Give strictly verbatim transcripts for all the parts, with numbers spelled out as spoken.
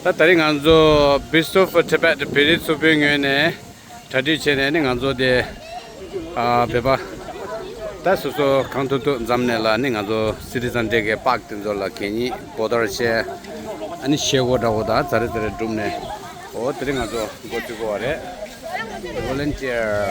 ད་ད་རེས་ང་ཚོ་Best of Tibet བོད་རིགས་ཚོགས་པའི་ངོས་ནས་གྲ་སྒྲིག་བྱས་ནས་ནི་ང་ཚོ་དེ་ཨ་བོད་པ་ད་སོ་སོ་གང་ཐུབ་ཐུབ་འཛོམས་ནས་ལ་ནི་ང་ཚོ་Citizen Day གི་པཱརྐ་དེ་ཚོ་ལ་གད་སྙིགས་བོ་ཏལ་བཤལ། ཨ་ནི་བཤད་སྒོ་འདྲ་བོ་དང་ཛ་རེ་ཛ་རེ་བསྒྲུབས་ནས། འོ་དེ་རིང་ང་ཚོ་འགོ་བཙུགས་དགོས་པ་རེད། Volunteer.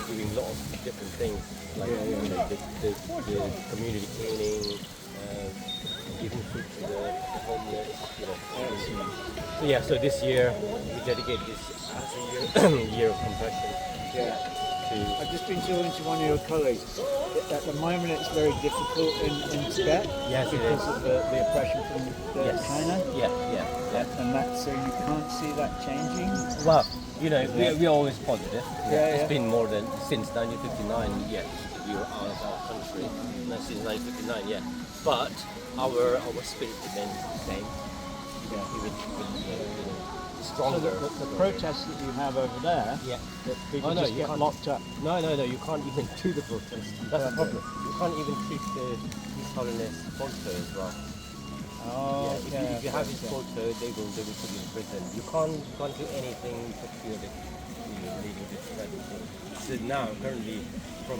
Doing lots of different things like the, the, the community cleaning, uh, giving food to the, the homeless, you know. So, yeah, so this year we dedicate this as a year, year of compassion. Yeah. To I've just been talking to one of your colleagues. At the moment, it's very difficult in, in Tibet Yes, it because is. of the, the oppression from the Yes. China. Yeah, yeah, yeah. And, and that, so you can't see that changing. Well, you know, we, we're always positive. Yeah, It's yeah. been more than since nineteen fifty-nine. Yeah, we were out of our country. No, since nineteen fifty-nine. Yeah, but our our spirit remains the same. Even even even, even So stronger. the, the, the protests that you have over there, Yeah. that people Oh, no, just you get can't. locked up. No, no, no. You can't even do the protest. That's the problem. You can't even keep the His Holiness photo as well. Oh, Yeah, if you, okay, if you have okay, his okay. photo, they will they will put you in prison. You can't you can't do anything patriotic. You know, leading this kind of thing. So now currently from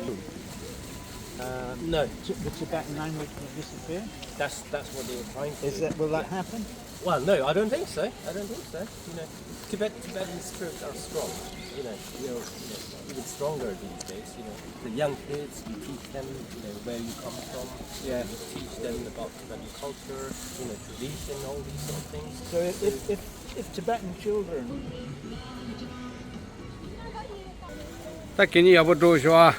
Uh, No, Ti- the Tibetan language will disappear. that's that's what they were trying to Is do. that will that Yeah. happen? Well, no, I don't think so. I don't think so. You know, Tibet Tibetan spirits are strong. You know, you know, you know, even stronger these days. You know, the young kids, you teach them, you know, where you come from. Yeah. You teach them about Tibetan culture, you know, tradition, all these sort of things. So if if, if Tibetan children ད་གད་སྙིགས་ཡག་པོ་འགྲོ་ཤོག་ཨ།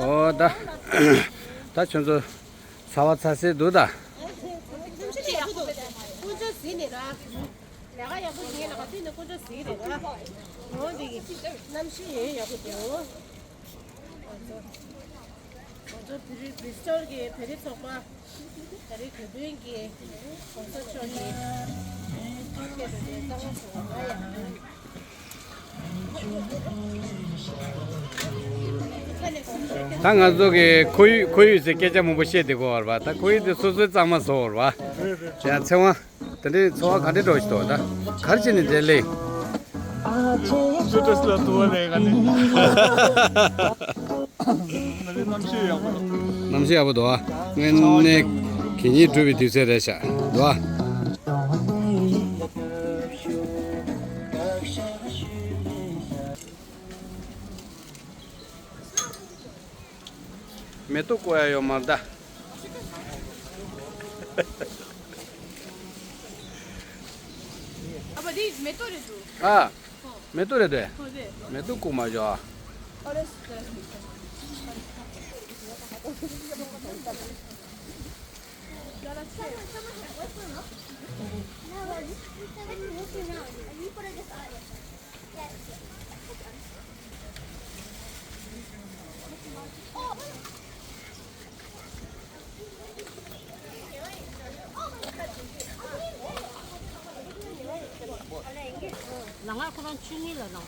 ཨོ་ད་ད་ཁྱོད་ཚོ་ཚ་བ་ཚ་སེ་འདུག་ད། དཀོན་མཆོག་གཟིགས་ནས་ར། ལས་ཀ་ཡག་པོ་བྱེད་ལ་ག་དུས་ནས་དཀོན་མཆོག་གཟིགས་རེད་ར། འོ་འདི་གི་གནམ་གཤིས་ཡང་ཡག་པོ་འདུག་ང་ཚོ་བོད་རིགས་བི་སི་ཊར་གྱི་བོད་རིགས་ཚོགས་པ་ད་རེས་གོ་སྟོན་གྱི་གོང་ས་མཆོག་གི་ཆེད་དུ་ནས་གཙང་མ་བཟོ་བ་ཡང་། ད་ང་ཚོ་གི་ཁོར་ཡུག་ཁོར་ཡུག་ཟེར་སྐད་ཆ་མང་པོ་བཤད་བསྡད་ཀྱི་ཡོད་རེད་པ། ད་ཁོར་ཡུག་དེ་སོ་སོའི་གཙང་མ་བཟོ་བར་བ། ཡ་ཚེ་དབང་། དེ་འདྲའི་ཚོར་བ་ག་འདྲ་འགྲོ་ཞིག་འདུག་ད་ག་རེ་བྱས་ནས་འདིར་སླེབས། ཅི་ཏོག་ཙམ་ལ་དུ་བ་ལས་ག་ནས། གནམ་གཤིས་ཡག་པོ་འདུག་གནམ་གཤིས་ཡག་པོ་འདུག་དངོས་གནས་གད་སྙིགས་སྒྲུབ་པའི་དུས་ཚོད་རེད་ཤག་འདུག་མེ་ཏོག་བཀོག་ཡ་ཡོད་མ་རེད་ད། ཨ་ཕ་འདི་མེ་ཏོག་རེད་འདུག་ཨ། མེ་ཏོག་རེད་དེ། ཨོ་རེད། མེ་ཏོག་བཀོག་མ་བྱོས་ཨ། ཨོ་རེད། ལ་ང་ཁོ་རང་ཆུ་ངོས་ལ་ལངས།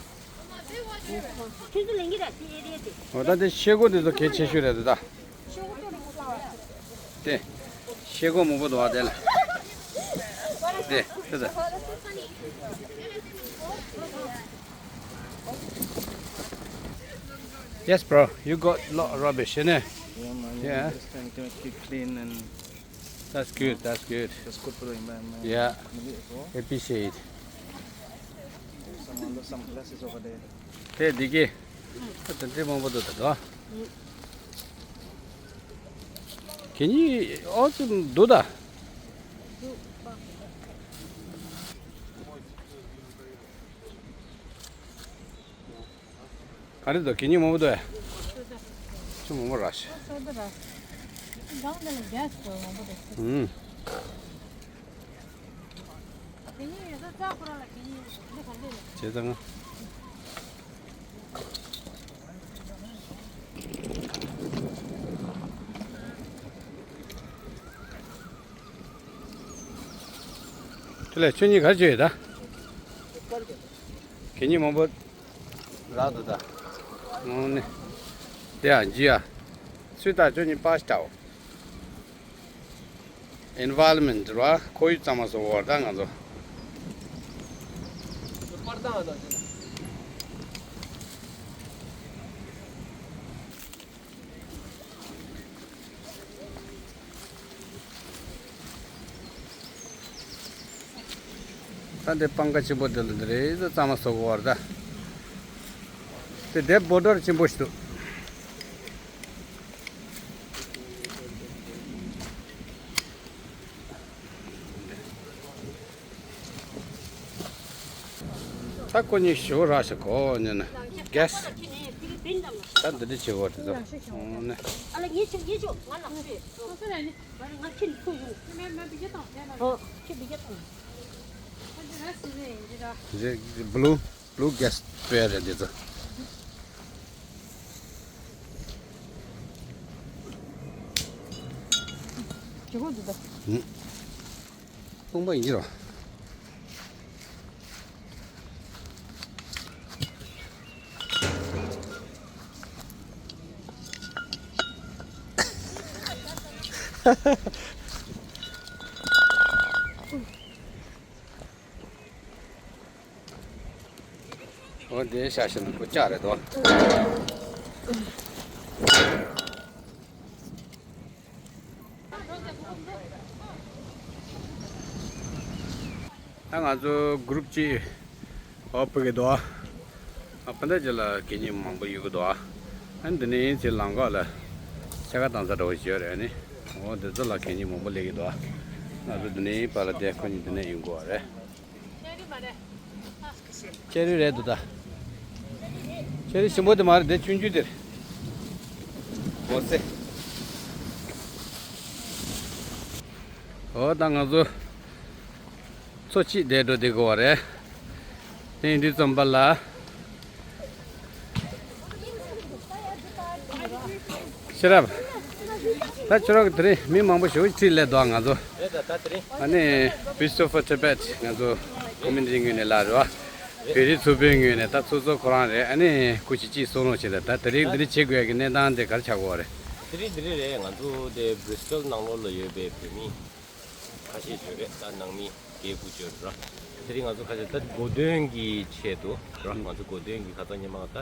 ཁྱེད་ཚོ་ལེན་གྱི་ར་དེ་ཨེ་རེད་དེ། འོ་ད་དེ་ཤེལ་སྒོ་དེ་ཚོ་གལ་ཆེ་ཤོས་རེད་འདུག་ད། དེ། ཤེལ་སྒོ་མང་པོ་འདུག་བ་དེ་ལ། དེ། དེ་ཚོ། Yes, bro. You got lot of rubbish, innit? Yeah, man. Yeah. Just trying to make it clean and That's good. That's good. That's good for the environment. Yeah. Maybe it will. Appreciate. Some, there's some glasses over there. དེ་འདི་གི་ད་དེ་འདྲའི་མང་པོ་འདུག་ད་དོ། གད་སྙིགས་ཨོ་ཙི་འདུག་ད། ག་རེ་འདུག་གད་སྙིགས་མང་པོ་འདུག་ཨེ། ཆུ་མང་པོ་རག་ཤག་ཧུམ། བྱས་ཙང་ང་། དེ་ལས་ཁྱོད་གཉིས་ག་རེ་བྱོས་ཡོད་ད། གད་སྙིགས་མང་པོ་རག་འདུག་ད། ཨོ་ནི། དེ་ཡང་འཇི་ཡ། སུས་ད་ཁྱོད་གཉིས་པ་ཞིག་ལྟའོ། ཨེན་ཝཱ་རོན་མེན་ཊི་ར་བ། ཁོར་ཡུག་གཙང་མ་བཟོ་དགོས་རེད་ད་ང་ཚོ། ད་འདི་སྤང་ཁ་ཆེན་པོ་འདི་ལ་འདི་རེད་ཙང་གཙང་མ་བཟོ་དགོས་པ་རེད་ད། དེ་འདི་བོ་ཌར་ཆེན་པོ་ཞིག་འདུག། ད་ཁོ་གཉིས་ཞོ་རག་ཤག་གོ་ཉན་ན། གེ་སི། ད་འདི་འདྲ་བྱེད་དགོས་རེད་ད། ཨོ་ནི། རེད། བླུ། བླུ་གེ་སི་སྤེལ་རེད་འདི་ཚོ། ཇི་གོ་འདི་ད། ཨུ། སྟོང་པ་ཡིན་གྱི་རོ། འོ་འདི་ཤ་ཞིམ་པོ་ལྕགས་རེད་དོ། ད་ང་ཚོ་གུ་རུབ་གཅིག་འོ་ཕུད་ཀྱི་འདུག་ཨ། ཨ་ཕ་མཐའ་ཅིག་ལ་གད་སྙིགས་མང་པོ་ཡོད་ཀྱི་འདུག་ཨ། ཨ་འདི་ནས་ཚེ་ལམ་ཁ་ལ་ཕྱེད་ཀ་བཏང་ས་འདྲ་བོ་ཞིག་ཡོད་རེད། ཨ་ནི་འོ་འདི་ཚོ་ལ་གད་སྙིགས་མང་པོ་སླེབས་ཀྱི་འདུག་ཨ། ང་ཚོ་འདི་ནས་ཕར་ལ་བསྡད། ཁོ་གཉིས་འདི་ནས་ཡོང་དགོས་པ་རེད། ཅེ་རི་རེད་འདུག་ད། ཅེ་རི་ཞིམ་པོ་དེ་མ་རེད། དེ་ཆུང་ཆུང་དེ་རེད། འོ་ཙེ། འོ་ད་ང་ཚོ་མཚོ་གཅིག་བསྡད་འགྲོ་བསྡད་དགོས་པ་རེད། དེ་ཡིན་དུས་ཙམ་པ་ལ། ཤེས་རབ། ད་ཁྱོད་རང་གི་དེ་རིང་མི་མང་པོ་ཞེ་པོ་ཅིག་སླེབས་འདུག་ང་ཚོ། རེད་ད། ད་དེ་རིང་། ཨ་ནི་Bristol for Tibet ང་ཚོ་ཀོ་མི་ནི་ཊི་ངོས་ནས་ལ་རེད་བ། བོད་རིགས་ཚོགས་པའི་ངོས་ནས་ད་ཚོགས་གཙོ་ཁོ་རང་རེད། ཨ་ནི་སྐུ་མཁྱེན་གཅིག་གསུང་རོགས་བྱེད་ད། ད་དེ་རིང་འདི་འདྲ་བྱེད་དགོས་ཡ་གི་གནས་སྟངས་དེ་ག་རེ་ཆགས་ཀྱི་ཡོད་རེད། དེ་རིང་འདི་རིང་རེད། ང་ཚོ་དེ་Bristol ནང་ལོགས་ལ་ཡོད་པའི་བོད་མི་ཁ་ཤས་ཡོད་རེད། ད་ནང་མི་བརྒྱད་དགུ་ཅིག་ར། དེ་རིང་ང་ཚོ་ཁ་ཤས་ད་གོ་སྟོན་གྱི་ཆེད་དུ་ར། ང་ཚོ་གོ་སྟོན་གྱི་ཁ་སང་ཉི་མ་ད་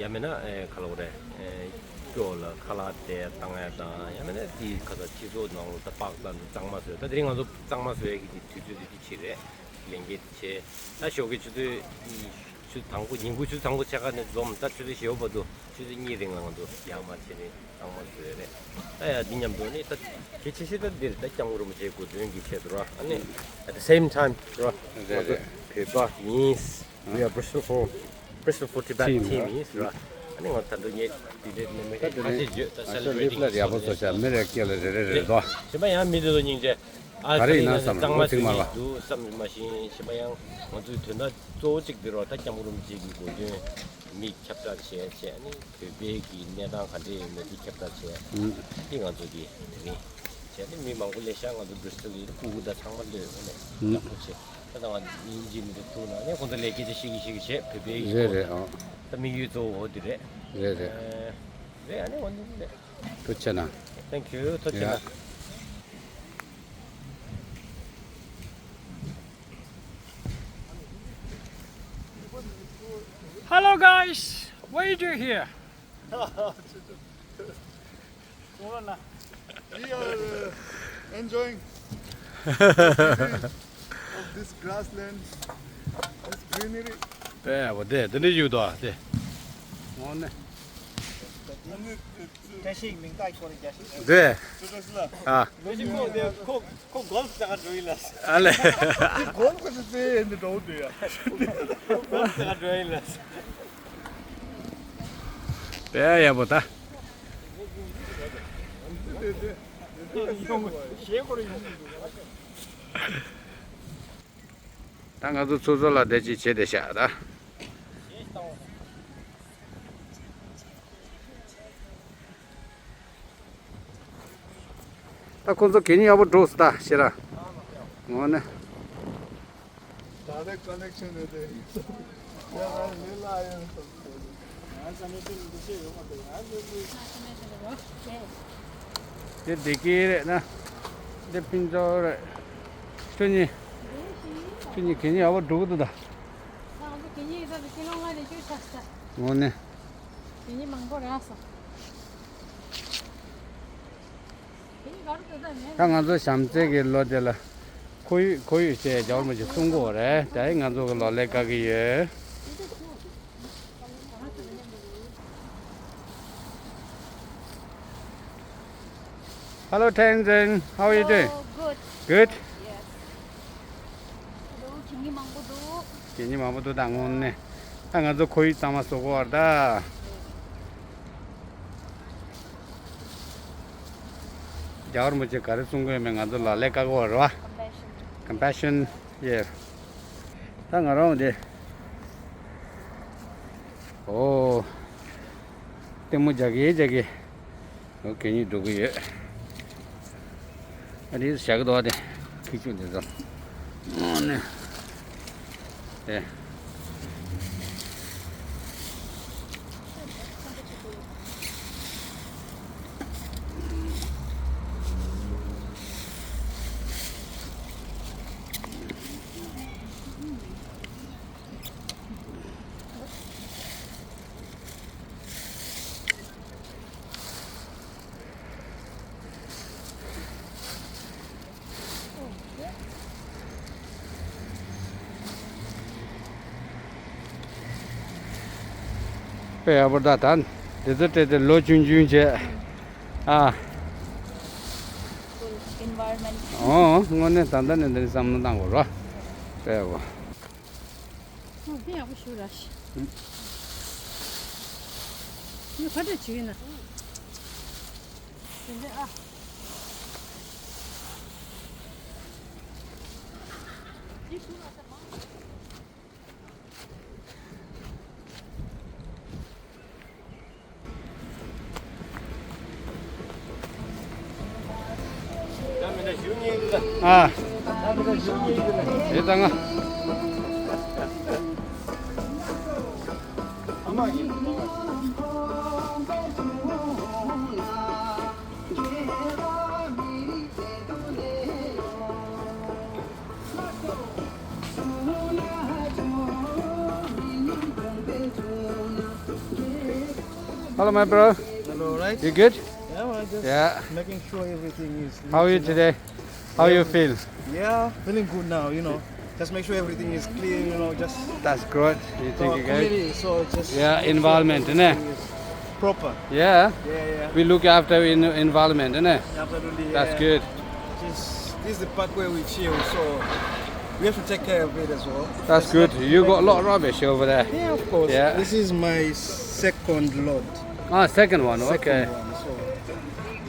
ཡང་མིན་ན་ཨེ་ག་ལབ་དགོས་རེད། ཨེ་སྐྱོ་ལ་ཁ་ལག་དེ་བཏང་ཡ་དང་། ཡང་མིན་ན་དེ་ཁ་སང་སྤྱི་ཚོགས་ནང་ལ་ད་པགས་དང་གཙང་མ་བཟོས། ད་དེ་རིང་ང་ཚོ་གཙང་མ་བཟོ་ཡ་གི་དེ་དུས་ཚོད་དེ་དེ་ཕྱིན་རེད། ལས་འགན་དེ་བྱས། ད་ཞོགས་ཀའི་ཆུ་ཚོད་ཆུ་དང་པོ། ཉིན་གུང་ཆུ་ཚོད་དང་པོ་ཕྱེད་ཀ་ནས་འཛོམས། ད་ཆུ་ཚོད་བཞི་པ་བར་དུ་ཆུ་ཚོད་གཉིས་རིང་ལ་ང་ཚོ་ཡར་མར་བྱས་ནས་གཙང་མ་བཟོས་རེད། ད་ཡ་འདི་མཉམ་དུ་ནི་ད་གལ་ཆེ་ཤོས་ད་འདིར་ད་སྐྱབས་མགོན་རིན་པོ་ཆེའི་གོ་སྟོན་གྱི་ཆེད་དུ་ར། ཨ་ནི་at the same time ར། རེད་ང་ཚོ་རེད། བོད་པ་ཡིན། We are Bristol for Bristol for Tibet team ཡིན་ར། ཨ་ནི་ང་ད་དུང་ངས་དེ་འདྲའི་ནི་མི་ཁ་ཤས་བརྗོད། ད་celebrating ལ་ཡག་པོ་བཟོ་བྱ། མི་རེ་སྐད་ལ་རེ་རེ་རེ་རེད་དོ། གཞན་པ་ཡང་མི་དེ་ཚོ་སྙིང་རྗེ། ཨ་ག་རེ་ཡིན་ན་བསམ་ན་ཁོ་ཚིག་མ་ལ་འདུག་བསམ་མ་ཤེས། གཞན་པ་ཡང་ང་ཚོའི་དོན་དག་གཙོ་བོ་གཅིག་འདི་རོ། ད་སྐྱབས་མགོན་རིན་པོ་ཆེ་གི་གོ་སྟོན་མི་ཁྱབ་བསྒྲགས་བྱས་བྱས་ནི་བོད་པའི་གི་གནས་སྟངས་ག་འདྲ་ཡོད་མེད་འདི་ཁྱབ་བསྒྲགས་བྱས། ཨུམ། འདི་ང་ཚོ་གི་དེ་རིང་བྱས་ནི་མི་མང་པོ་སླེབས་ཤག་ང་ཚོ་Bristol ལ་ཡིན་ན་སྐུ་གུ་དང་ཚང་མ་སླེབས་ཡོང་ནས་ཡག་པོ་བྱས། ད་ང་དབྱིན་ཇི་མི་འདུག་ཐུག་ན་ནས་ཁོང་ཚོ་ལས་སྐད་ཆ་བཤད་ཀྱི་བཤད་ཀྱི་བྱས་བོད་པའི་གི་རེད་ཐོག་རེད། ཨོ། ད་དམིགས་ཡུལ་གཙོ་བོ་འོ་འདི་རེད། རེད་རེད། ཨེ། རེད། ཨ་ནི་འོ་འདི་རེད། ཐུགས་རྗེ་གནང་། Thank you. ཐུགས་རྗེ་གནང་། Hello guys, what are you doing here? We are uh, enjoying of this grassland, this greenery. དཔེ་ཡག་པོ་དེ་དེ་འདྲ་ཡོད་དོ་དེ། འོ་ནི། བཀྲ་ཤིས་མིང་རྟགས་སྐོར་རྒྱ་ཤིག་དེ། ཨ། ཁོ་ཁོ་ཁོ་གོལ་ཕ་ཟ་ག་འགྲོ་ཡིན་ལ། ཨ་ལེ། གོལ་ཕ་ཟ་ཟེ་ཡིན་འགྲོ་འདུག་ཡ། ཁོ་གོལ་ཕ་ཟ་ག་འགྲོ་ཡིན་ལ། དཔེ་ཡག་པོ་ད། ད་ང་ཚོ་ཚོགས་གཙོ་ལགས་བསྡད་ཅིག་བྱས་བསྡད་ཤག་ད། ད་ཁོང་ཚོ་གད་སྙིགས་ཡག་པོ་སྒྲོག་སོང་ད་ཤེས་ར། འོ་ནི། དེ་བདེ་སྐྱིད་རེད་ན། འདི་ཕུན་ཚོགས་རེད། ཁྱོད་གཉིས། ཁྱོད་གཉིས་གད་སྙིགས་ཡག་པོ་སྒྲུག་གི་འདུག་ད། ངོ་ནས། ད་ང་ཚོ་བྱམས་བརྩེ་གི་ལོ་དེ་ལ་ཁོར་ཡུག་ཁོར་ཡུག་ཅེས་རྒྱལ་བ་རིན་པོ་ཆེས་གསུང་གི་ཡོད་རེད། དེ་ང་ཚོ་གི་ལོ་ལེགས་བཀའ་གི་ཡོད། Hello, Tenzin. How are you doing? Oh, good. Good? Yes. Hello, གད་སྙིགས་མང་པོ་འདུག་གད་སྙིགས་མང་པོ་འདུག་ད་དངོས་གནས། ད་ང་ཚོ་ཁོར་ཡུག་གཙང་མ་བཟོ་དགོས་པ་རེད་ད། རྒྱལ་བ་རིན་པོ་ཆེ་ག་རེ་གསུང་གི་ཡོད་མེད་ང་ཚོ་ལ་ལས་ཀ་གོ་རེད་བ། Compassion. Compassion. Yeah. ད་ང་རང་དེ། ཨོ། ལྟད་མོ་རྒྱག་གི་རྒྱག་གི། ཨོ་གད་སྙིགས་སྒྲུག་གི་ཡོད། ཨ་རེ་བཞག་གི་འདུག་བ་དེ། ཁི་ཆུ་དེ་ཚོ། ཨོ་ནི། དེ། དཔེ་ཡག་པོ་ད་ད་འདི་ཚོ་སྤྲད་དེ་ལོ་ཆུང་ཆུང་བྱས་ཨ། Environment. ཨོ་དངོས་གནས་ད་ལྟ་ནས་འདི་བསམ་བློ་བཏང་དགོས་རོ། དཔེ་ཡག་པོ། ཨོ་དཔེ་ཡག་པོ་ཞུ་ར་ཤི། ཨུ། ཁ་བྲལ་བྱེད་ཀྱི་ན། དེ་འདྲ་ཨ། ཨ། དེ་ད་ང་། Hello, my bro. Hello, right? You good? Yeah, well, just Yeah. making sure everything is How are you clean, you know. today? How you feel? Yeah, feeling good now, you know. Just make sure everything is clean, you know, just That's good. You think our you good? community, so just Yeah, make sure environment, everything innit? is proper. Yeah. Yeah, yeah. We look after in environment, innit? Absolutely, That's yeah. good. Just, this is the park where we chill, so we have to take care of it as well. That's There's good. not You got a lot of rubbish over there. Yeah, of course. Yeah. This is my second lot. Ah, second one. Second Okay. one, so,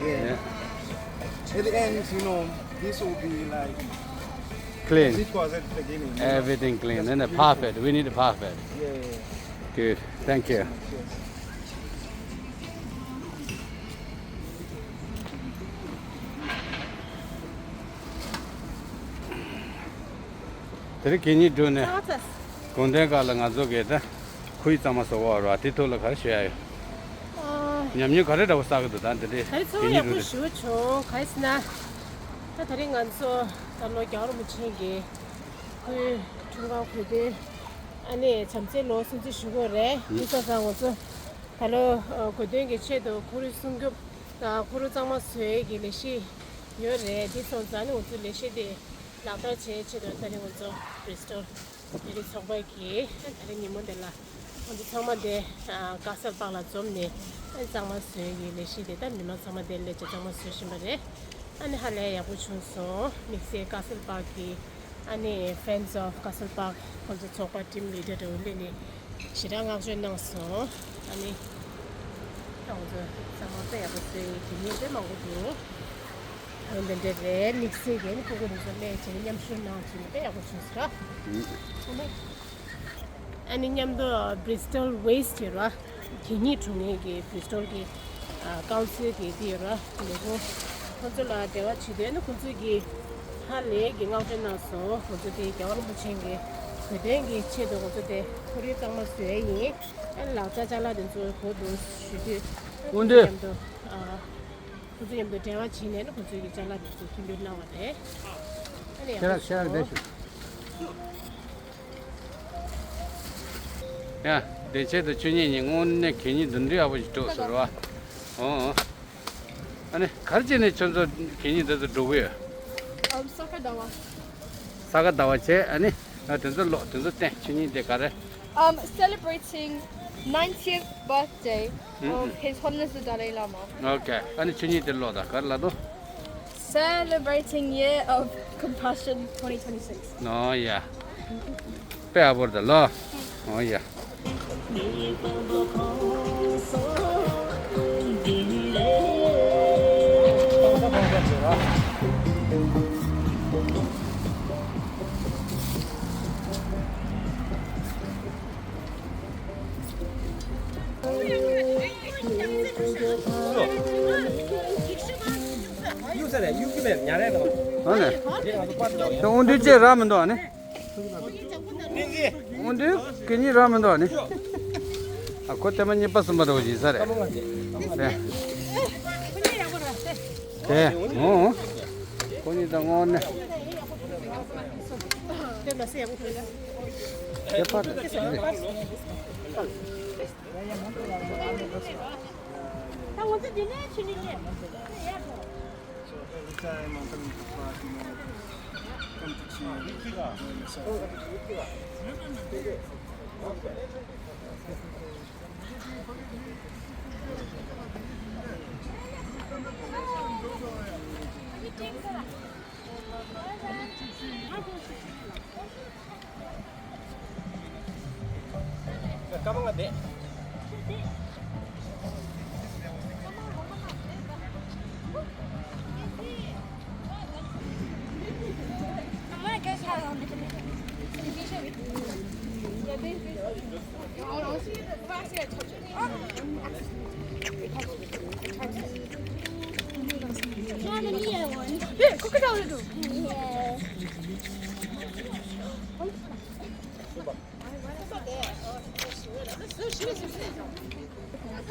yeah. Yeah. At the end, you know, this will be like Clean. It was at the beginning, you know. Everything clean. Just And a beautiful. perfect. We need a perfect. Yeah, yeah, yeah. Good. Thank you. Yes. དེ་རིང་གད་སྙིགས་བསྡུས་ནས། ཚ་བ་ཚ། དགོང་དོན་ཁ་ལ་ང་ཚོ་གིས་ད་ཁོར་ཡུག་གཙང་མ་བཟོ་གི་ཡོད་རེད་བ། དེ་ཐོག་ལ་ག་རེ་ཞུ་ཡ་ཡོད། ཨ། ཉམས་མྱོང་ག་རེ་འདྲ་བོ་བསགས་ཀྱི་འདུག་ད་འདི་འདྲའི་ད་རེས་ཚོར་བ་གད་སྙིགས་ཡག་པོ་བསྡུས་ནས། ཞེ་པོ་བྱུང་། ག་རེ་ཟེར་ན། ད་ད་རེས་ང་ཚོ་ད་ལོ་རྒྱལ་བ་རིན་པོ་ཆེ་གི་སྐུའི་འཁྲུངས་སྐར་གོ་སྟོན། ཨ་ནི་བྱམས་བརྩེའི་ལོ་སྲུང་བརྩི་ཞུ་གི་ཡོད་རེད། ཡིན་ས་ས་ང་ཚོ་ད་ལོ་གོ་སྟོན་གྱི་ཆེད་དུ་ཁོར་ཡུག་སྲུང་སྐྱོབ་དང་ཁོར་ཡུག་གཙང་མ་བཟོ་ཡས་ཀྱི་ལས་གཞི་ཡོད་རེད། དེ་སོང་ཙང་ནི་ང་ཚོ་ལས་གཞི་དེ་ལག་བསྟར་བྱེད་ཆེད་དུ་ད་རེས་ང་ཚོ་བི་ཛི་ཊར་རེ་ཌིའོ་ཚོགས་པ་གིས་ད་རེས་ཉིན་མོ་འདི་ལ་ང་ཚོ་ཚང་མ་འདི་ཀ་སལ་པཱརྐ་ལ་འཛོམས་ནས་གཙང་མ་བཟོ་ཡས་ཀྱི་ལས་གཞི་དེ་ད་མི་མང་ཚང་མ་འདིར་སླེབས་བྱས་གཙང་མ་བཟོ་བཞིན་པ་རེད། ཨ་ནི་ཧ་ལས་ཡག་པོ་བྱུང་སོང་། དམིགས་བསལ་ཀ་སལ་པཱརྐ་གི་ཨ་ནི་Friends of Castle Park ཁོང་ཚོ་ཚོགས་པ་team leader འདྲ་བོ་སླེབས་ནས་ཞེ་དྲག་བསྔགས་བརྗོད་གནང་སོང་། ཨ་ནི་ད་ང་ཚོ་གཙང་མ་དཔེ་ཡག་པོ་བཟོས་ཡོད། དེ་ནས་དཔེ་མང་པོ་འདུག་ཨ་ནི་འདི་འདྲ་རེད། དམིགས་བསལ་གྱི་ཨ་ནི་སྤུ་གུ་དེ་ཚོ་སླེབས་བྱས་ནས་མཉམ་ཞུགས་གནང་བྱས་ནས་དཔེ་ཡག་པོ་བྱུང་སོང་ར། ཨ་ནི་མཉམ་དུ་Bristol Waste ཡོད་ར། གད་སྙིགས་སྒྲུག་མཁན་གྱི་Bristol གྱི་ཨ་ཀའུན་སིལ་གྱི་དེ་ཡོད་ར། ལས་ཁུངས་ཁོང་ཚོ་ལ་འབྲེལ་བ་བྱེད་དུས་ཨ་ནི་ཁོང་ཚོས་ཀྱིས་ཧ་ལས་ཀྱི་བསྔགས་བརྗོད་གནང་སོང་། ཁོང་ཚོ་དེ་རྒྱལ་བ་རིན་པོ་ཆེ་གི་ དོན་གྱི་ཆེད་དུ་ང་ཚོ་དེ་ཁོར་ཡུག་གཙང་མ་བཟོ་ཡས་ཡིན། ཨ་ནི་ལག་ཆ་ཅ་ལག་དེ་ཚོ་གོ་འདུག་ཞུ་དུས། ཨ་ནི་ཁོང་ཚོ་མཉམ་དུ། ཨ། ཁོང་ཚོ་མཉམ་དུ་འབྲེལ་བ་བྱས་ནས་ནི་ཁོང་ཚོས་ཀྱི་ཅ་ལག་དེ་ཚོ་མཐུན་འགྱུར་གནང་བ་རེད། ཨ་ནི་ཡག་པོ་ཞུ། ཡ། བདེ་ཆེད་དུ་ཆོས་ཉིད་གཉིས་དངོས་གནས་གད་སྙིགས་འདི་འདྲ་ཡག་པོ་ཞིག་འགྲོ་ཟེར་བ། ཨོ་ཨོ། ཨ་ནི་ག་རེ་བྱས་ནས་ཁྱོད་ཚོ་གད་སྙིགས་འདི་ཚོ་འགྲོ་གི་ཡོད། ཨམ། ས་ག་ཟླ་བ། ས་ག་ཟླ་བ་བྱས། ཨ་ནི་ཨ་དེ་ཚོ་ཀློག་དེ་ཚོ་བསྟན། ཆོས་ཉིད་དེ་ག་རེ། Um, celebrating ninetieth birthday of His Holiness the Dalai Lama. Okay. ཨ་ནི་ཆོས་ཉིད་དེ་ཀློག་དང་། ག་རེ་ལབ་འདུག Celebrating year of compassion twenty twenty-six. ཨོ་ཡ། དཔེ་ཡག་པོ་རེད་ད་ལོ། ཨོ་ཡ། དབང་འདུས་ཅེས་རག་མི་འདུག་ཨ་ནི། དབང་འདུས་གད་སྙིགས་རག་མི་འདུག་ཨ་ནི། ཨ་ཁོ་ཐེངས་མ་གཉིས་པ་གསུམ་པ་འདྲ་བོ་ཞིག་ཡིན་ས་རེད། དེ། དེ། ཨོ། ཁོ་གཉིས་ད་དངོས་གནས། དེ་ཕར་དེ་རེད། So every time I'm coming to class, you know, come to chill, enjoy myself.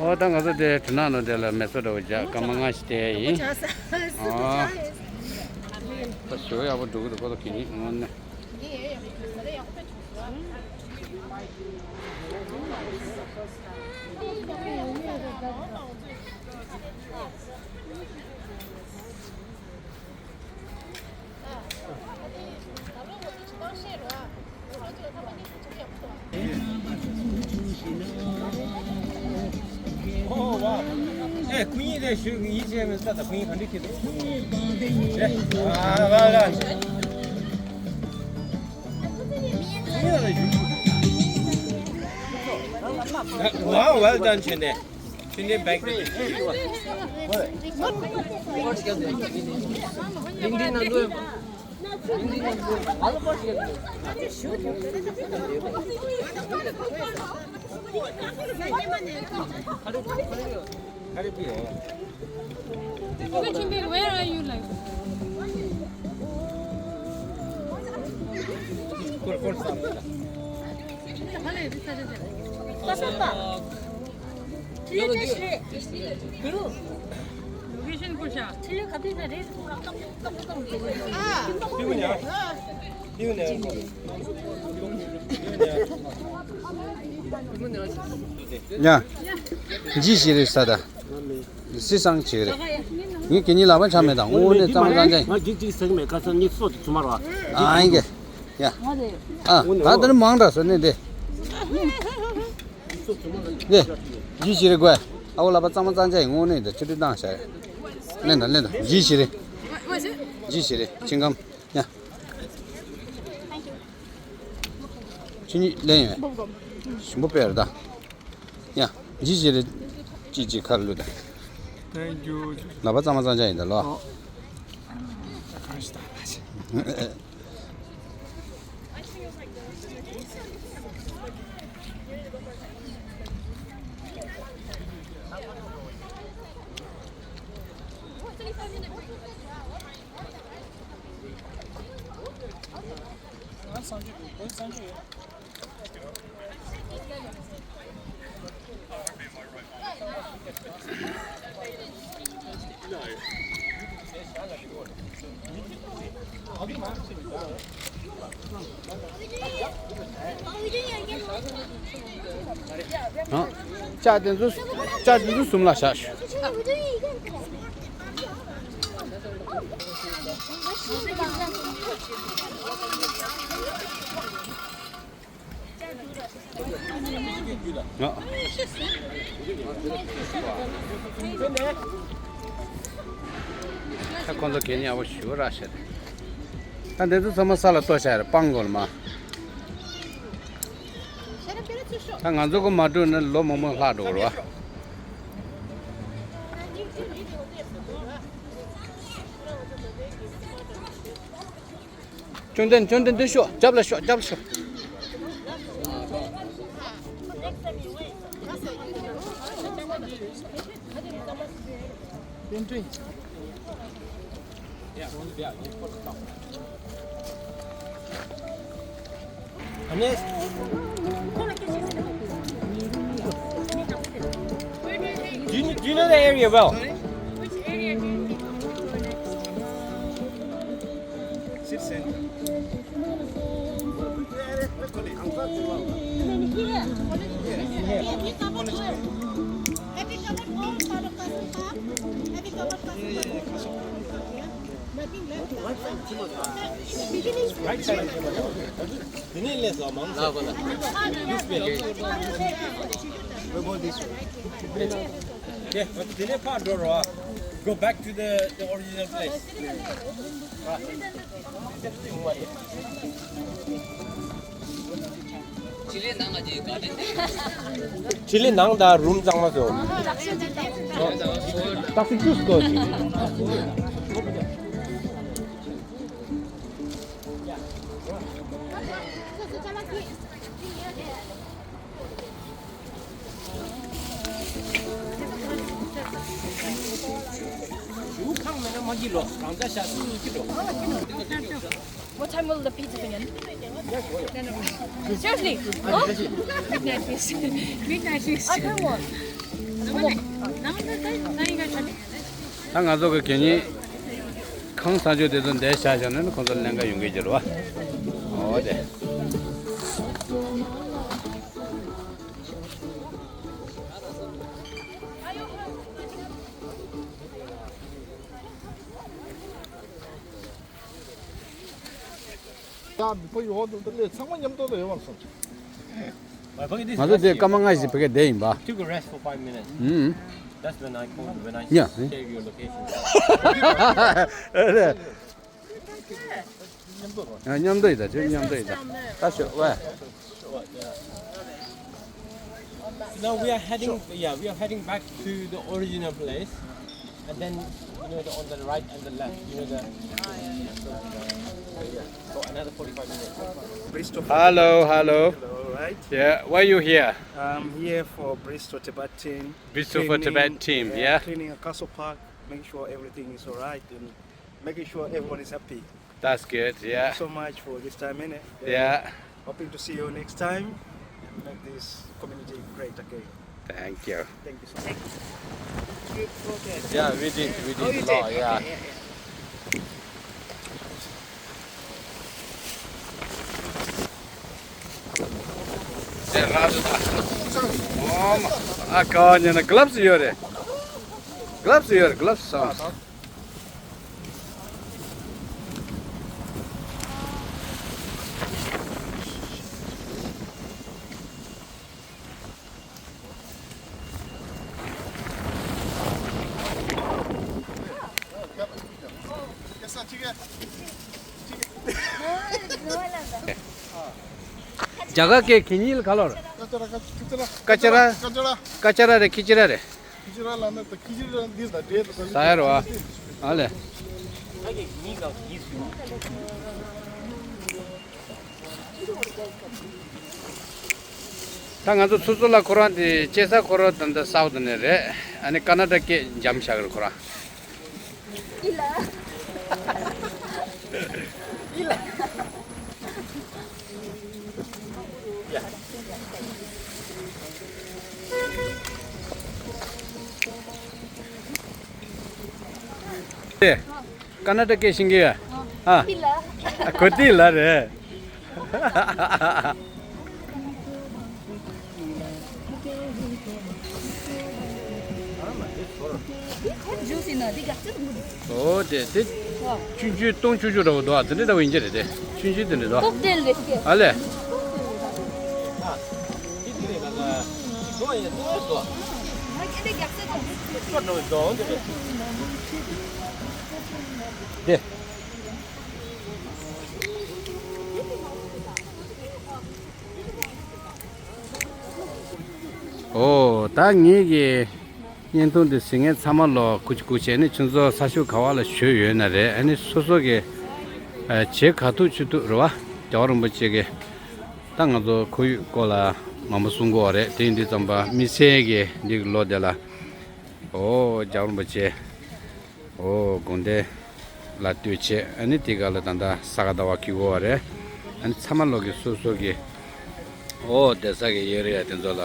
ཨོ་ད་ང་ཚོ་དེ་གྲུ་ནག་ནང་དེ་ལ་མེ་སོ་འདྲ་བོ་བརྒྱབ། སྐར་མ་ལྔ་ཞིག་བསྡད་ཡིན། ཨོ། ད་ཞོ་ཡག་པོ་འགྲོ་གི་འདུག་ཁོ་ཚོ་གད་སྙིགས་དངོས་གནས། ཨོ་ཝ། ཨེ་ཁོ་གཉིས་དེ་ཞུ་ཡིད་ཆེས་མེད་ས། ད་ཁོ་གཉིས་ག་འདྲ་ཁྱེར་འདུག་ཨེ། ཨ་ཝ་ཝ། ཁོ་གཉིས་ལ་ཞུ། ཝ། well done བྱས་ནས། ཕྱི་ནས་བེག་དེ། Where are you, like? ཡ། ཇི་ཞིག་རེད་ས་ད། སི་སང་ཆེ་རེད། ངས་གད་སྙིགས་ལག་པ་འཆང་མེད་དང་། དངོས་གནས་གཙང་མ་གཙང་རྐྱང་ཡིན། ང་གཅིག་གཅིག་ཟེར་གི་མེད། ཁ་སང་གཉིས་སོ་དེ་ཚུར་མར་བ། ཨ་ཡིན་གི། ཡ། ཨ་ད་ད་ནི་མང་དྲགས་སོ་ནི་དེ། དེ། ཇི་ཞིག་རེད་དགོས། ཨ་བོ་ལག་པ་གཙང་མ་གཙང་རྐྱང་ཡིན། དངོས་གནས་དེ་ཆུ་དྲི་བཏང་བཞག་ཡ། ལེན་དང་ལེན་དང་། ཇི་ཞིག་རེད། ཇི་ཞིག་རེད། ཆིང་ཀམ། ཡ། ཆུ་གཉིས་ལེན་ཡོད། ཞིམ་པོ་དཔེ་རེད་ད། ཡ། ཇི་ཞིག་རེད། ཅི་ཅི་ཁར་ལུས་ད། Thank you. ལག་པ་གཙང་མ་གཙང་རྐྱང་ཡིན་ད་ལོ། ཨོ། ང་སང་ཆུ་འདུག་ཁོའི་སང་ཆུ་ཡོད། ཨ། ལྕགས་དེ་ཚོ་ལྕགས་དེ་ཚོ་གསུམ་ལ་བཞག་ཤོག་ཨ། ད་ཁོང་ཚོ་གད་སྙིགས་ཡག་པོ་ཞེ་པོ་རག་ཤག་ད་འདི་ཚོ་ཚང་མ་ས་ལ་གཏོར་བཞག་རེད། སྤང་དགོས་རེད་མ། ད་ང་ཚོ་གི་མ་འགྲོ་ན་ལོ་མང་པོ་ལྷག་འགྲོ་གི་རེད་བ། ཅོན་ཏན་ཅོན་ཏན་འདི་ཤོག་རྒྱབ་ལ་ཤོག་རྒྱབ་ལ་ཤོག Do you, do you know the area well? Which area do you think we should go next? City center. Here. Have you covered all part of Castle Park? Have you covered Castle Park? Nothing left. Right side. དེ་ནས་ལས་སོ་མང་སོ། This way. Yeah, but དེ་ནས་ཕར་འགྲོ་རོགས། Go back to the, the original place. ཆི་ལི་ནང་དང་རུམ་གཙང་མ་བཟོ། ཏག་ཏག་ཏུས་གོ་ཞིག What time will the pizza be in? Seriously? Huh? Midnight feast. Midnight feast. I don't want. ད་ང་ཚོ་གི་གད་སྙིགས་ཁང་གསར་འཇོག་དེ་ཚོ་འདིར་བཞག་བཞག་ན་ནི་ཁོང་ཚོ་ལེན་ག་ཡོང་གི་ཡོད་རེད་བ། འོ་དེ། ཡ། མི་ཕོ་ཡོད་འདུག་ད་ལས་ཚང་མ་མཉམ་དུ་ལ་ཡོད་པར་སོང་། ང་ཚོ་དེ་སྐར་མ་ལྔ་ཞིག་བོད་སྐད་བསྡད་ཡིན་པ། Took a rest for five minutes. ཨུམ། That's when I called, when I Yeah. Saved your location. ཨ་རེད། མཉམ་དུ་ཡིན་ད། ཁྱོད་མཉམ་དུ་ཡིན་ད། ད་ཤོད་ཝེ། Now we are heading, yeah, we are heading back to the original place, and then, you know, the, on the right and the left, you know, the, for another forty-five minutes. Bristol for Hello, Tibet. Hello. Hello, right? Yeah, why you here? I'm here for Bristol Tibet team. Bristol for Tibet team, yeah, yeah. Cleaning a castle park, making sure everything is all right, and making sure everyone is happy. That's good, yeah. Thank you so much for this time, innit? Yeah. Hoping to see you next time and make this community great again. Thank you. Thank you so much. Good project. Yeah, we did, we did a lot, yeah. ཨ་ཁ་ཉན་ན་གྷི་ལབ་སི་ཡོད་རེད། གྷི་ལབ་སི་ཡོད་རེད། གྷི་ལབ་སི་སོང་། རྒྱ་གར་སྐད་གད་སྙིགས་ལ་ག་ལོར། ཀ་ཅ་ར། ཀ་ཅ་ར་རེད། ཁི་ཅི་ར་རེད། ཁི་ཅི་ར་ལ་ན་ད་ཁི་ཅི་ར་འདི་ད་འདྲེ་ད་ད། ཟ་ཡ་རོ། ཨ་ལེ། ད་ང་ཚོ་སོ་སོ་ལ་ཁོ་རང་དེ་སྐྱེས་ས་ཁོ་རང་ད་ལྟ་སའུ་ཐི་ནས་རེད། ཨ་ནི་ཀ་ན་ཌ་སྐད་འཇམ་བཞག་རེད་ཁོ་རང་། ཨི་ལ། ཨི་ལ། ཀར་ནཱ་ཊ་ཀའི་ཤིང་གི་ཡ། ཨ། ཨ། གོ་ཏི་ལ་རེད། ཨོ་དེ་དེ། ཆུང་ཆུང་སྟོང་ཆུང་ཆུང་འདྲ་བོ་འདུག་ཨ། དེ་འདྲ་འདྲ་བོ་ཡིན་གྱི་རེད་དེ། ཆུང་ཆུང་དེ་འདྲ་འདུག་ཀོག་ཏེལ་རེད་ཤག་ཨ་ལས། དེ། ཨོ་ད་ངེད་ཀྱི་བརྙན་ཐུང་འདི་གཟིགས་མཁན་ཚང་མ་ལོ་སྐུ་མཁྱེན་སྐུ་མཁྱེན། ཨ་ནི་ཁྱོད་ཚོ་ས་ཕྱོགས་ག་བ་ལ་བཞུགས་ཡོད་ན་རེད། ཨ་ནི་སོ་སོ་གི་ཨ་བྱེད་ག་ཐུབ་ཅི་ཐུབ་རེད་བ། རྒྱལ་བ་རིན་པོ་ཆེ་གི་ད་ང་ཚོ་ཁོར་ཡུག་སྐོར་ལ་མང་པོ་གསུང་གི་ཡོད་རེད། དེ་ཡིན་དུས་ཙམ་པ་དམིགས་བསལ་གྱི་འདི་གི་ལོ་དེ་ལ་ཨོ་རྒྱལ་བ་རིན་པོ་ཆེ། ཨོ་དགོངས་དོན་ལ་ལྟོས་བྱས། ཨ་ནི་དེ་ག་ལ་ད་ལྟ་ས་ག་ཟླ་བ་འཁེལ་གྱི་ཡོད་རེད། ཨ་ནི་ཚང་མ་ལོ་གི་སོ་སོ་གི་ཨོ་བསྡད་ས་གི་ཨེ་རི་ཡ་དེ་ཚོ་ལ་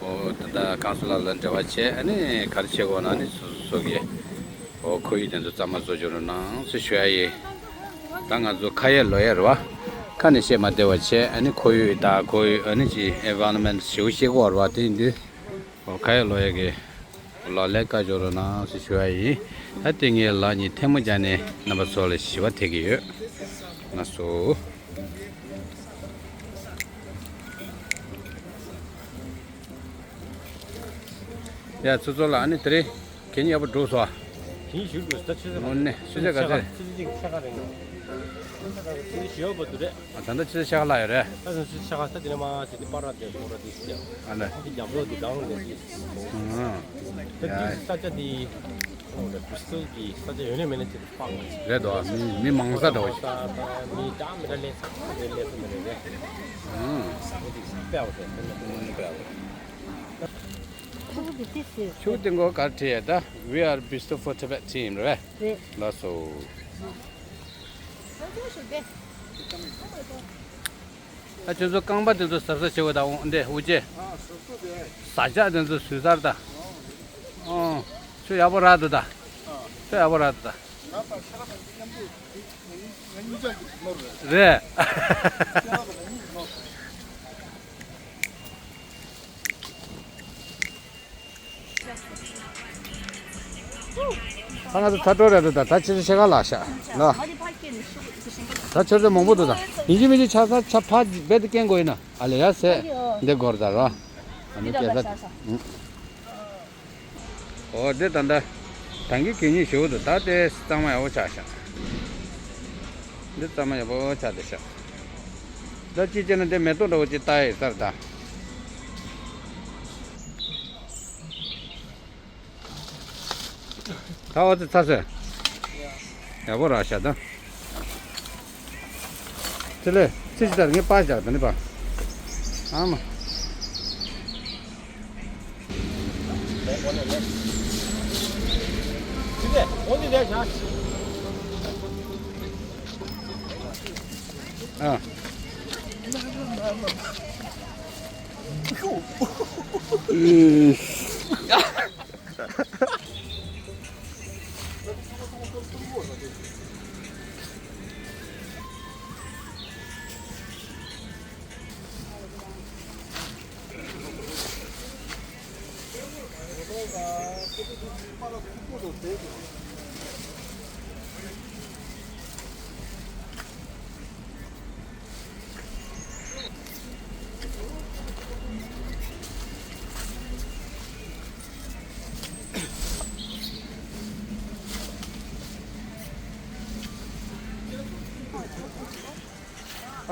ཨོ་ད་ལྟ་ཀོན་སུ་ལར་ལ་འབྲེལ་བ་བྱས། ཨ་ནི་ག་རེ་བྱེད་དགོས་ན་ཨ་ནི་སོ་སོ་གི་ཨོ་ཁོར་ཡུག་དེ་ཚོ་གཙང་མ་བཟོ་རྒྱུ་རུ་གནང་ཟེར་ཞུ་ཡ་ཡིན། ད་ང་ཚོ་ཁ་ཡ་ལོ་ཡ་རེད་བ། ཁ་ནས་བཤད་མ་བདེ་བ་བྱས། ཨ་ནི་ཁོར་ཡུག་ད་ཁོར་ཡུག་ཨ་ནི་ཅི་ཨེན་བྷ་རོན་མེན་ཊི་ཞེ་པོ་ཤེས་ཀྱི་ཡོད་རེད་བ། དེ་ཡིན་དུས་ཨོ་ཁ་ཡ་ལོ་ཡ་གི་ལག་ལེན་བཀའ་འགྱུར་རོགས་གནང་ཞེས་ཞུ་བ་ཡིན། ད་དེ་ངས་ལག་གཉིས་ཐལ་མོ་སྦྱར་ནས་རྣམ་པ་ཚོ་ལ་ཞི་བ་འདེབས་ཀྱི་ཡོད། ལགས་སོ། ཡ་ཚོ་ཚོ་ལ་ཨ་ནི་དེ་རིང་གད་སྙིགས་ཡག་པོ་བསྒྲུགས་སོང་། གད་སྙིགས་ཞིག་བསྒྲུགས་ད་ཆུ་ཚོད་དངོས་གནས་ཆུ་ཚོད་ག་ཚོད། ཆུ་ཚོད་གཅིག་ཕྱེད་ཀ་རིང་། ཆུ་ཚོད་ཞེ་པོ་འདུག་རེད། ཨ་ད་ལྟ་ཆུ་ཚོད་ཕྱེད་ཀ་ལྷག་ཡོད་རེད། ད་ཆུ་ཚོད་ཕྱེད་ཀ་ད་དེ་ནས་མ་ཟེར་དེ་པར་ར་དེ་ཚོ་ར་དེ་ཞིག་ཨ་ལས། དེ་རྒྱབ་ལོགས་དེ་སྒང་ལ་དེ། ཨང་། ད་དེ་ཡ། ས་ཆ་དེ། ཁོང་ལ་བི་སི་ཊལ་གྱི་ས་ཆ་ཡོད་ནས་མེད་ནས་དེ་སྤང་བ་རེད། རེད་དོ། མི་མི་མང་ས་འདྲ་བོ་ཞིག་མི་གྲངས་མི་འདྲ་སླེབས་ས་དེ་སླེབས་ས་མི་རེད་རེད། ཨང་། དེ་དེ་སྤེལ་བ་རེད། དེ་ནས་དེ་ནས་སྤེལ་བ་རེད། ཆུ་བོ་དེ་ཏི་སི། ཆུ་བོ་དེ་མགོ་གར་བྲིས་ཡ་ད། We are Beast for Tibet team རེད། རེད། ལགས་སོ། ཨ་ཁྱོད་ཚོ་རྐང་པ་དེ་ཚོ་གཟབ་གཟབ་བྱེད་དགོས་ད། འོང་འདི་འུ་ཅེ། ཟ་ཆག་དེ་ཚོ་ཟུས་ཚར་ད། ཨོ། ཁྱོད་ཡག་པོ་རག་འདུག་ད། ཁྱོད་ཡག་པོ་རག་འདུག་ད། རེད། ད་ང་ཚོ་ཚ་དྲོད་རེད་འདུག་ད། ད་ཆུ་ཚོད་ཕྱེད་ཀ་ལྷག་ཤག་ལ། ད་ཆུ་ཚོད་མང་པོ་འདུག་ད། ཡིན་གཅིག་མིན་གཅིག་ཆ་ཚང་ཆ་ཕ་རྦད་དེ་སྐྱེལ་དགོས་ཡིན་ན། ཨ་ལེ་ཡ་ཟེ། འདི་སྒོར་ད་རོ། ཨ་ནི་སྐྱེལ་ས། ཨོ་འདི་ད་ད། ད་གིན་གད་སྙིགས་ཞེ་པོ་འདུག་ད་དེ་གཙང་མ་ཡག་པོ་ཆགས་ཤག་འདི་གཙང་མ་ཡག་པོ་ཆགས་བསྡད་ཤག་ད་ཅི་བྱས་ན་དེ་མེ་ཏོག་འདྲ་བོ་ཅིག་བཏགས་ཡོད་ས་རེད་ད། ད་འོ་ཙི་ཚ་སོས། ཡག་པོ་རག་ཤག་ད། ཚེ་ལེ་ཚེ་ཞིག་ལྟར་ངས་པར་བཞག་ད་ནི་པ། ཨ་མ། ཨ།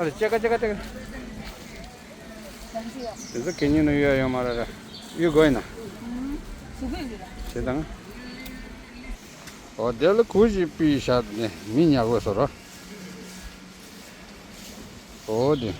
ཨ་རེ་ཅེ་ཀ་ཅེ་ཀ་ཅེ་ཀ། དེ་ཚོ་གད་སྙིགས་ནང་གཡུག་ཡོད་མ་རེད་ར། གཡུག་དགོས་ཡིན་ན། བྱེད་དང་། འོ་དེ་ལ་གུ་ཞིག་ཕུད་བཞག་ནས་མི་ཉར་དགོས་སོ་ར། འོ་དེ།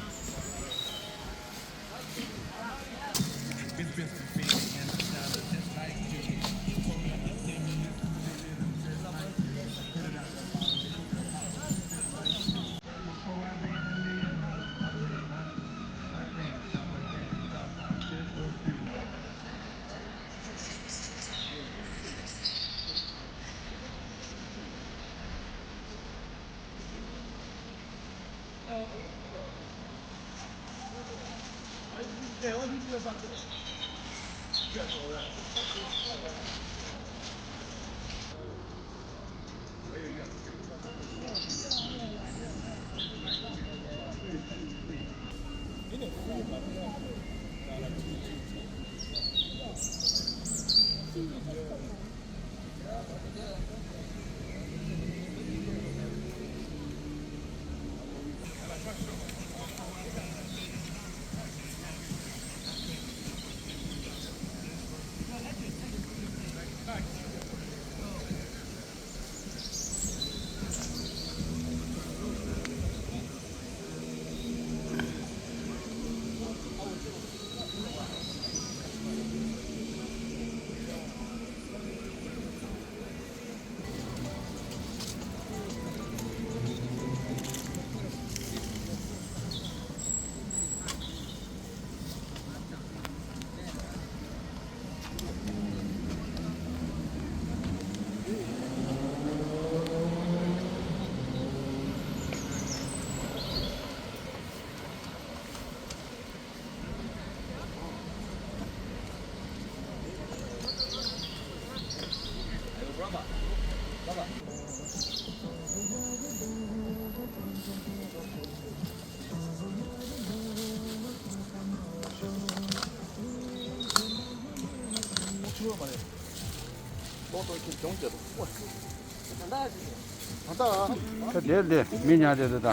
ད་དེར་དེ་མི་ཉག་དེ་དེ་ད།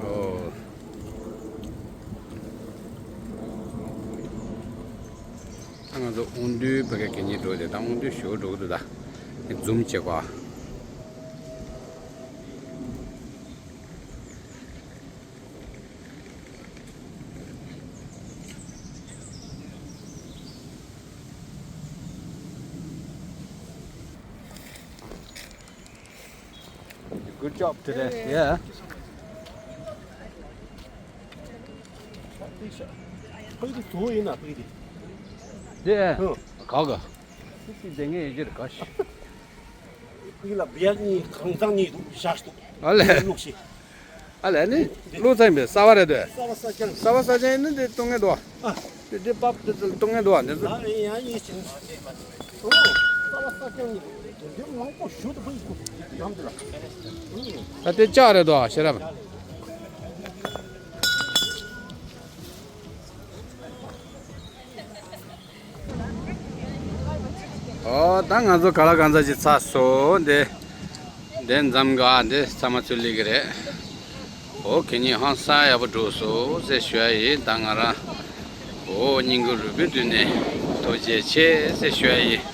ཨོ། ད་ང་ཚོ་དབང་འདུས་ཕ་གི་གད་སྙིགས་འགྲོ་དེ་ད་དབང་འདུས་ཞོར་འགྲོ་གི་འདུག་ད་འཛུམ་བྱེད་པ། Good job today. Yeah. ཕ་གི་དེ་བཟོ་ཡིན་ན་ཕ་གི་དེ། དེ། ཨ། ག་ག་སུ་ཞིག་བསྡད་ངེས་ཡོད་ཀྱི་རེད་ག་ཤི། ཕ་གི་ལ་བེག་གཉིས་གང་ཚང་གཉིས་འདུག་བཞག་འདུག་ཨ་ལས། བླུགས་ཤིག་ཨ་ལས་ནི། བླུགས་ཚར་ཡིན་པས་གསར་པ་རེད་དོ། གསར་པ་གསར་རྐྱང་། གསར་པ་གསར་རྐྱང་ཡིན་ན་དེ་གཏོང་ངེས་འདུག་ཨ། དེ་འདྲའི་པབ་དེ་ཚོ་གཏོང་ངེས་འདུག་ཨ་འདི་ཚོ། ཨ་ཡང་ཡིན་ཞིང་། ཨོ། གསར་པ་གསར་རྐྱང་ཡིན། དེ་འདྲའི་མང་པོ་ཞུ་དུ་ཕ་གི་ཁུ་དེ་ཡང་དེ་ལ། ཨུ། ད་དེ་ལྕགས་རེད་དོ་ཤེས་རབ། ཨོ། ད་ང་ཚོ་ག་ལ་གང་ཚ་ཅིག་ཚར་སོང་། འདི་འདི་འཛོམས་ག་འདི་ཚང་མ་ཚུར་སླེབས་ཀྱི་རེད། ཨོ། གད་སྙིགས་ཧང་སང་ཡག་པོ་འགྲོ་སོང་ཟེར་ཞུ་ཡ་ཡིན། ད་ང་རང་ཨོ་སྙིང་ཁུང་རུས་པའི་མདུན་ནས་ཐུགས་རྗེ་ཆེ་ཟེར་ཞུ་ཡ་ཡིན།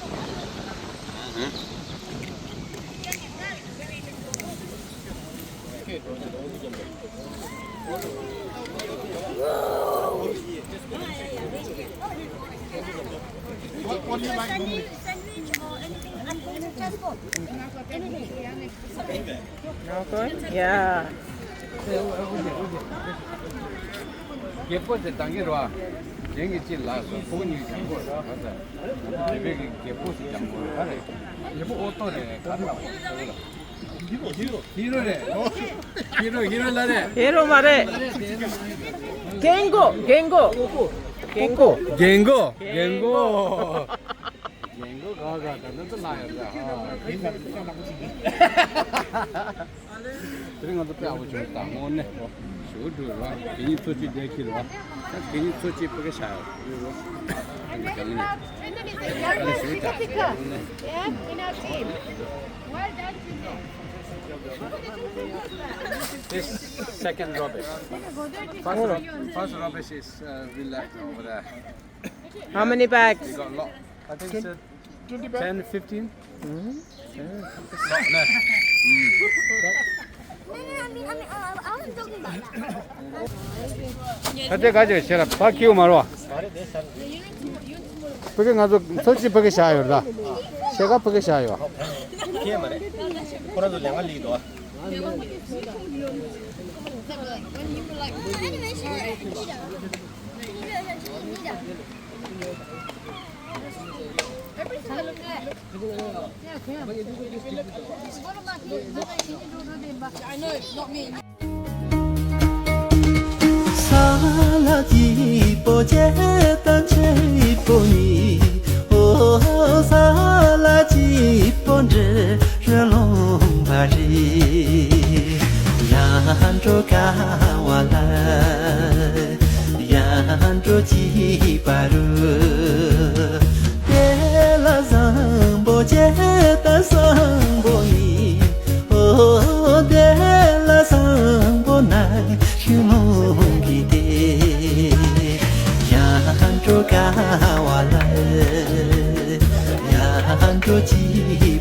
Sandwich, sandwich or anything, unlimited transport. Anything. Yeah. རྒད་པོ་དེ་འདང་གི་རོ། རྒན་གྱི་ཅི་ལ་སོ་ཕོ་གཉིས་ཀྱང་གོ་ར་ཧ་ད། རྒད་པོ་གི་རྒད་པོ་ཞིག་ཀྱང་གོ་ར་ཧ་རེ། རྒད་པོ་ཨོ་ཏོ་རེ་ག་རེ་ལ་ཧི་རོ་རེད། ཧི་རོ་ཧི་རོ་ལ་རེད། ཧི་རོ་མ་རེད། རྒན་གོ་རྒན་གོ་རྒན་གོ་རྒན་གོ་རྒན་གོ། རྒན་གོ་ག་ག་ད་ནི་ཚོ་ལ་ཡོད་ད། དེ་རིང་ང་ཚོ་དཔེ་ཡག་པོ་བྱུང་ད་དངོས་གནས། ཞུ་འགྲོ་ར་གད་སྙིགས་ཚོ་གཅིག་བསྡད་ཁྱེར་ར། ད་གད་སྙིགས་ཚོ་གཅིག་ཕ་གི་བཞག་ཡོད་ར། ཨ་ནི་གང་ནས་ཨ་ནི་ཞུ་ད་དངོས་གནས། This second rubbish. First, rub- first rubbish is uh, we left over there. How many bags? We got a lot. I think it's uh, ten, fifteen. Mm-hmm. Yeah. It's a lot, no? Mm. ཁ་ཆེ་ཁ་ཆེ་ཤེས་ར་ཕ་ཁྱིའུ་མ་རོ། ཕ་གི་ང་ཚོ་ཚོ་གཅིག་ཕ་གི་བཞག་ཡོད་ར། ཤེས་ཀ་ཕ་གི་བཞག་ཡོད། ཁྱེད་མ་རེད། ཁོ་རང་ཚོ་ལས་ཀ་ལས་འདུག་ཨ། ས་ལ་སྐྱིད་པོ་བྱས་དང་ཆེ་པོ་ནི། ཨོ་ས་ལ་སྐྱིད་པོ་འདྲི་རུ་ལོང་བ་རེད། ཡར་འགྲོ་ཀ་བ་ལ། ཡར་འགྲོ་སྐྱིད་པ་རུ། དེ་ལ་བཟང་པོ་བྱས་དང་བཟང་པོ་ཡིན། ཨོ་དེ་ལ་བཟང་པོ་ན་ཤུ་མོ་གི་དེ། ཡར་འགྲོ་ཀ་བ་ལ། ཡར་འགྲོ་སྐྱིད་